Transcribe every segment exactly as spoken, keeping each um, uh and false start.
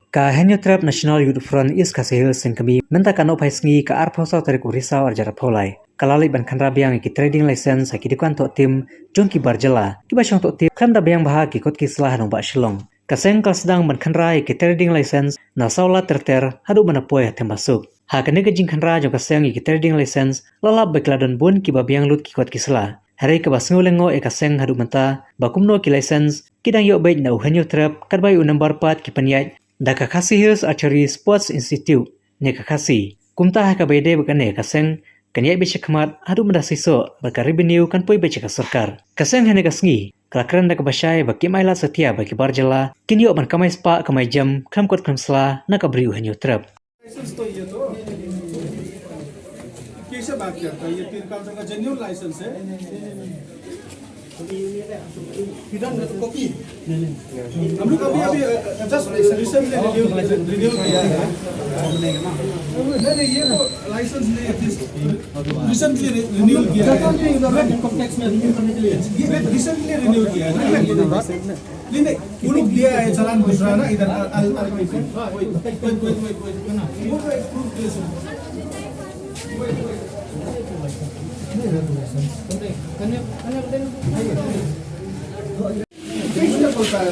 Ka Hynñiewtrep National Youth Front East Khasi Hills Sengkmie mynta ka nohphai sngi ka arphew saw tarik u Risaw arhajar arphew lai ka la leit ban khynra biang ïa ki trading license ha ki dukan tohtim jong ki bar jylla kiba shong tohtim khlem da biang bha ha ki kot ki sla ha nongbah Shillong. Ka seng ka la sdang ban khynra ïa ki trading license na saw lad ter ter haduh ban da poi ha Thembasuk. Ha kane ka jingkhynra jong ka seng ïa ki trading license la lap ba ki la don bun kiba biang lut ki kot ki sla. Hynrei kaba sngew lyngngoh ïa ka seng haduh mynta ba kumno ki license ki dang ïoh beit na u Hynñiewtrep katba ïa u nombar pat ki pynïaid da ka Khasi Hills Archery Sports Institute ne ka Khasi. Kumta ha kaba ïadei bad kane ka seng kan ïaid beit shakhmat haduh mynta shisha bad ka revenue kan poi beit sha ka sorkar. Ka seng hane ka sngi ka la kren da kaba shai ba kim ailad satia ba ki bar jylla kin ïoh ban kamai spah kamai jem khlem kot khlem sla na ka bri u Hynñiewtrep. Licence तो ये तो कैसे बात करता है? ये तीर काउंटर का जेन्युइन लाइसेंस है। इधर में तो कॉपी। हम लोग अभी अभी जस्ट रिसेंटली रिन्यू रिन्यू किया है। नहीं नहीं, ये तो लाइसेंस नहीं है। रिसेंटली रिन्यू किया है। ये रिसेंटली रिन्यू किया है। नहीं नहीं, वो लोग दिया है चालान दूसरा ना, इधर अल- अल- अल- wait, wait, wait, wait, wait। वो तो एक प्रूफ दे सकते। Wait, wait। नहीं, नहीं, नहीं। कैसे बोलता है?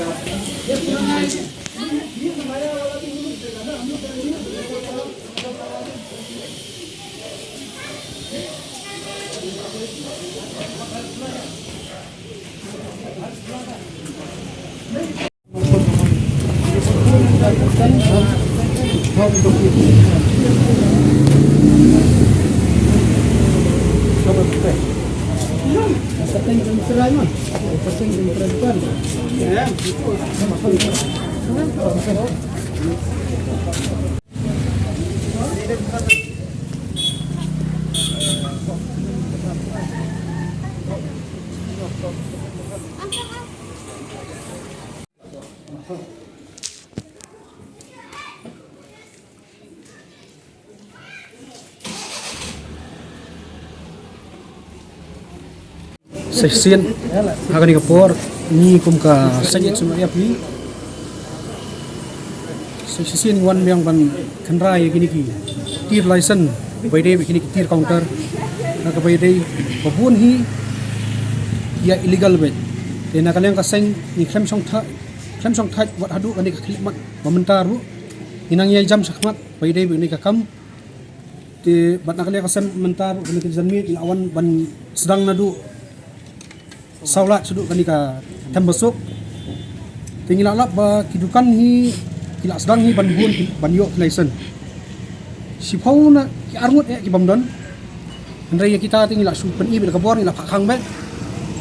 Sa shisien ha kane ka por ngi kum ka seng action ïa phi. Sa shisien ngi wan biang ban khynra ïa kine ki tir license ba ïadei bad kine ki tir counter. Na kaba ïadei ba bun hi ïa illegal bad. Te na ka liang ka seng ngi khlem shong thait, khlem shong thait wat haduh kane ka khyllipmat ba mynta ruh ngi nang ïai jam shakhmat ba ïadei bad kane ka kam. Te bad na ka liang ka seng mynta ruh kane ka janmiet ngi la wan ban sdang naduh saw lad shaduh kane ka Thembasuk. Te ngi la lap ba ki dukan hi ki la sdang hi ban bun ban ïoh ki license. Shiphew na ki arngut eh ki bym don. Hynrei ïa kita te ngi la shu pyni beit da ka bor, ngi la phah khang beit.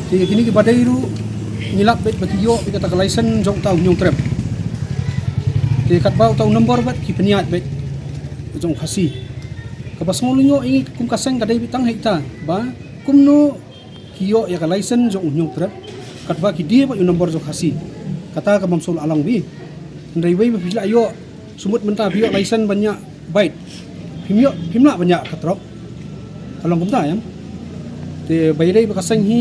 Te ïa kine kiba dei ruh ngi lap beit ba ki ïoh beit kata ka license jong uta u Hynñiewtrep. Te katba uta u nombor beit ki pynïaid beit jong u Khasi. Kaba sngewlyngngoh ïa ngi kum ka seng ka dei beit tang ha ita ba kumno ki ïoh ïa ka license jong u Hynñiewtrep katba ki die beit u nombor jong u Khasi. Kata ka bym shu la long beit. Hynrei wei ba phi la ïoh, shu mut mynta phi ïoh license ban ñiah bike, phim ïoh, phim lah ban ñiah ka truck. Ka long kumta ïa. Te ba ïadei bad ka seng hi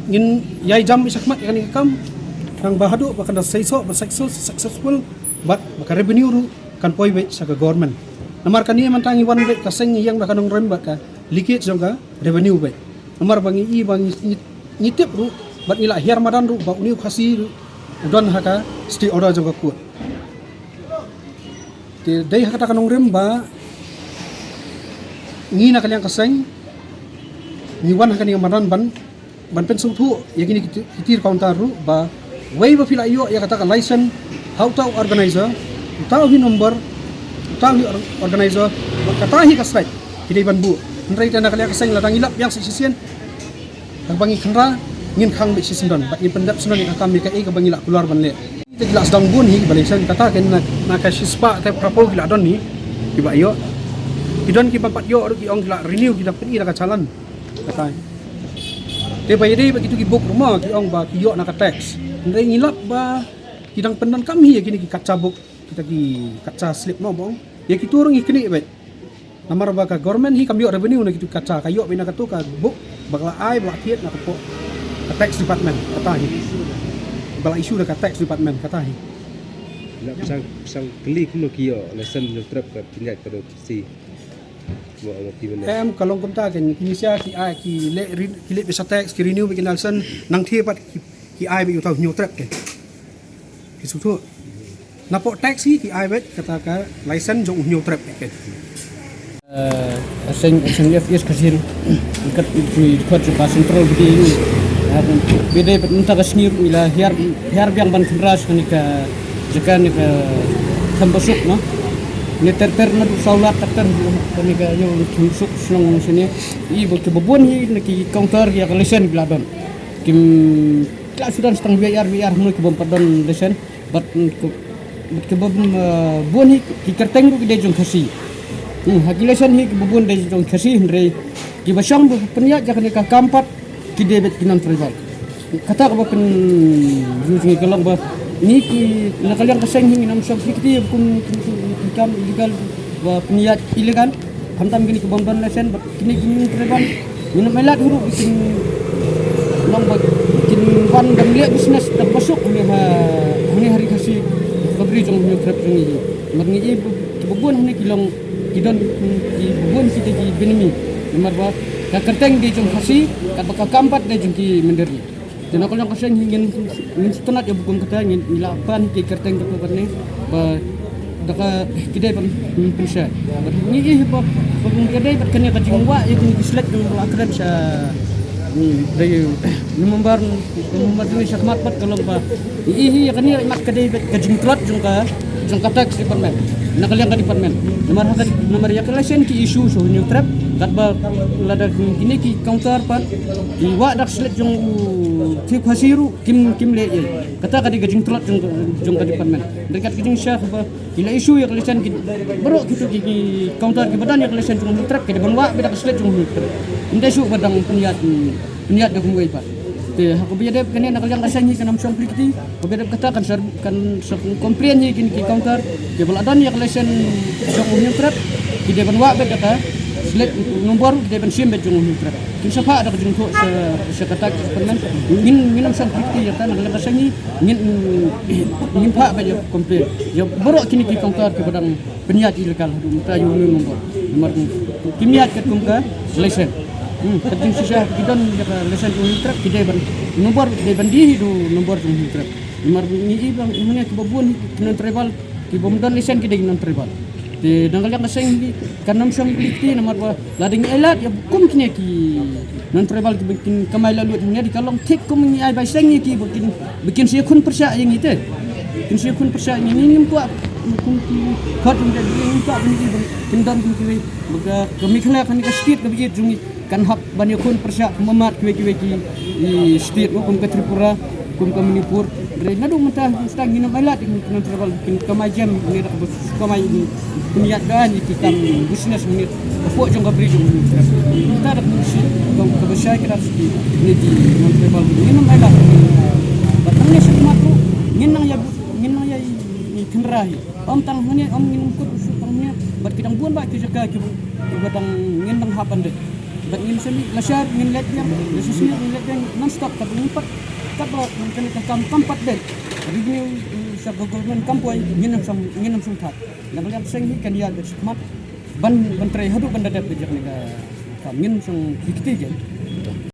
ngin ïai jam beit shakhmat ïa kane ka kam. Tang ba haduh ba kan da seisoh ba success, successful bad ba ka revenue ruh kan poi beit sha ka government. Namar kane mynta ngi wan beit ka seng ngi ïeng bad ka nongrim bad ka leakage jong ka revenue beit. Namar ba ngi i ba ngi, ngi, ngi tip ruh bad ngi la hiar madan ruh ba une u Khasi ruh u don ha ka stay order jong ka court. Te dei ha kata ka nongrim ba ngi na ka liang ka seng ngi wan ha kane ka madan ban, ban pynsngewthuh ïa kine ki ti-, ki tir counter ruh ba wei ba phi la ïoh ïa kata ka license ha uta u organizer, uta u hi nombor, uta u hi or-, organizer, ba kata hi ka srek ki dei ban buh. Hynrei te na ka liang ka seng lada ngi lap biang sa shisien, haba ngi khynra ngin khang beit shisyndon bad ngin pyndep syndon ïa ka kam ïa kaei kaba ngi la kular ban leh. Te ki la sdang bun hi kiba license, kata ka na, na ka shispah te phraphew ki la don hi kiba ïoh. Ki don kiba pat ïoh ruh ki ong ki la renew, ki da pyni da ka challan. Kata. Te ba ïadei bad kitu ki book ruh ma ki ong ba ki ïoh na ka tax. Hynrei ngi lap ba ki dang pyndonkam hi ïa kine ki katcha book, kita ki katcha slip, no, ba ong. Ïa kitu ruh ngi knieh beit. Namar ba ka government hi kam ïoh revenue na kitu ki katcha, ka ïoh beit na katu ka book ba ka la ai, ba la thied na ka pok ka tax department, kata hi. Ba la issue da ka tax department, kata hi. Na psang psang kli kumno ki ïoh license hynñiew trep ka pynïaid ka dong Khasi. Mo mo ki mane. Em ka long kumta kan ki misia ki ai ki leh rin- ki leh pisa tax ki renew bad ki license nang thie pat ki ki ai bad ïa uta u hynñiew trep ke. Ki sngewthuh. Na pok tax hi ki ai bad kata ka license jong u hynñiew trep ke. Eh, seng seng F S ka sin. Kat kui kot jong ka central bidi. Bidi pat mynta ka sngi ruh ila hiar hiar biang ban khynra sha kane ka jaka ne ka Thambasuk no. Ne ter ter na du sawlat ter ter kane ka ïew Thambasuk shnong sini. I ba ki babun hi na ki counter ïa ka license ki la don. Kim kla sudan stang biar biar hnu ki bom pat don license. Bad ki bom bun hi ki kyrteng ruh ki dei jong Khasi. Hmm, ha ki license hi ki bun dei jong Khasi hynrei ki ba shong ba pynïaid ïa kane ka kam pat ki dei bad ki non tribal. Kata ka ba pyn yu jong ka long ba ni ki na ka liang ka seng hi ngin ym shong ki kti kum kum ki kam illegal ba pynïaid illegal. Khamtam kini ki bom don license bad kini ki non tribal. Ngin ym ai lad huru kin long ba kin wan ban leh business da ba suk hangne ha hangne ha ri Khasi. Ka bri jong hynñiew trep jong ngi. Mar ngi i bu- ki bubun hangne ki long ki don ki bubun ki dei ki binmi. Namar ba ka kyrteng dei jong Khasi kat ba ka kam pat dei jong ki mynder. Te na ka liang ka seng hi ngin ngin sngewtynnat ïa ba kum kata ngin ïa la pan ki kyrteng kata pat ne ba da ka ki dei ban pynshai. Bad ngi i ba ba kum ka dei bad kane ka jingwah ïa kine ki slet jong ba la kren sha dei November November jong ngi sha khmat bad ka long ba ngi i hi ïa kane mat ka dei bad ka jingtlot jong ka jong ka tax department. Na ka liang ka department namar ha ka namar ïa ka license ki issue sha hynñiew trep kat ba lada kine ki counter pat ki wah da ka slet jong u Chief Khasi ruh kim kim leh ei. Kata ka dei ka jingtlot jong jong ka department. Dei kat ka jingshah ba ki la issue ïa ka license ki baroh kito ki ki counter ki ba don ïa ka license jong hynñiew trep ki dei ban wah bad da ka slet jong hynñiew trep. Ym dei shuh ba dang pynïaid pynïaid da kumwei pat. Te ha kaba ïadei kane na ka liang ka seng hi kan ym shong pli kti. Kaba ïadei kata kan sa kan sa complain hi kine ki counter ki ba la don ïa ka license jong hynñiew trep ki dei ban wah bad da ka slet nombor ki dei ban shim bad jong hynñiew trep. Kin sa phah da ka jingthoh sha sha kata ka department. Ngin ngin ym shong pli kti ïa kata na ka liang ka seng hi. Ngin ngin phah ba ïa complain ïa baroh kine ki counter ki ba dang pynïaid illegal haduh mynta ïa u nombor. Namar kim ïaid katkum ka license. Hmm, ka jingshisha ki don ïa ka license u trep ki dei ban nombor ki dei ban dih hi da u nombor jong u trep. Namar ngi i ba ngi ki ba bun ki non tribal ki bym don license ki dei non tribal. Te na ka liang ka seng hi kan ym shong pli kti namar ba lada ngi ai lad ïa kum kine ki non tribal ki ba kin kamai la lut hangne dei ka long thik kum ngi ai bai seng ïa ki ba kin ba kin sa ïakhun pyrshah ïa ngi te. Kin sa ïakhun pyrshah ïa ngi ngim kwah kum ki khot jong ka ngi ngim kwah ba ngi ba kin don kum kiwei ba ka ka Meghalaya kane ka state ka ba ïeit jong ngi kan hap ban ïakhun pyrshah kum mat kiwei kiwei ki state kum ka Tripura kum ka Manipur. Hynrei naduh mynta stang ngin ym ai lad ïa ki non tribal kin kamai jem ngi da ka ba kamai kin ïaid da ngi ki kam business ngi ka pok jong ka bri jong ngi. Mynta da ka business ka ka ba shai ka da ki ngi ki non tribal ngi ym ai lad. Ba tang ne sha khmat ruh ngin nang ïa ngin nang ïa ngi kynra hi. Ym tang hangne ym ngin ym kut u shu tang hangne bad ki dang bun ba ki jaka ki ba dang ngin dang hap ban dei. Bad ngin shu la shar ngin leit biang la shu snier ngin leit biang non stop ka ngin pat. Kat ba ngin kane ka kam kam pat dei. Revenue sa ka government kam poi ngin ym sam ngin ym sum that. Na ka liang seng hi kan ïa bad smat ban ban trei haduh ban da dep ka jaka ne ka kam ngin sum ki kti ke.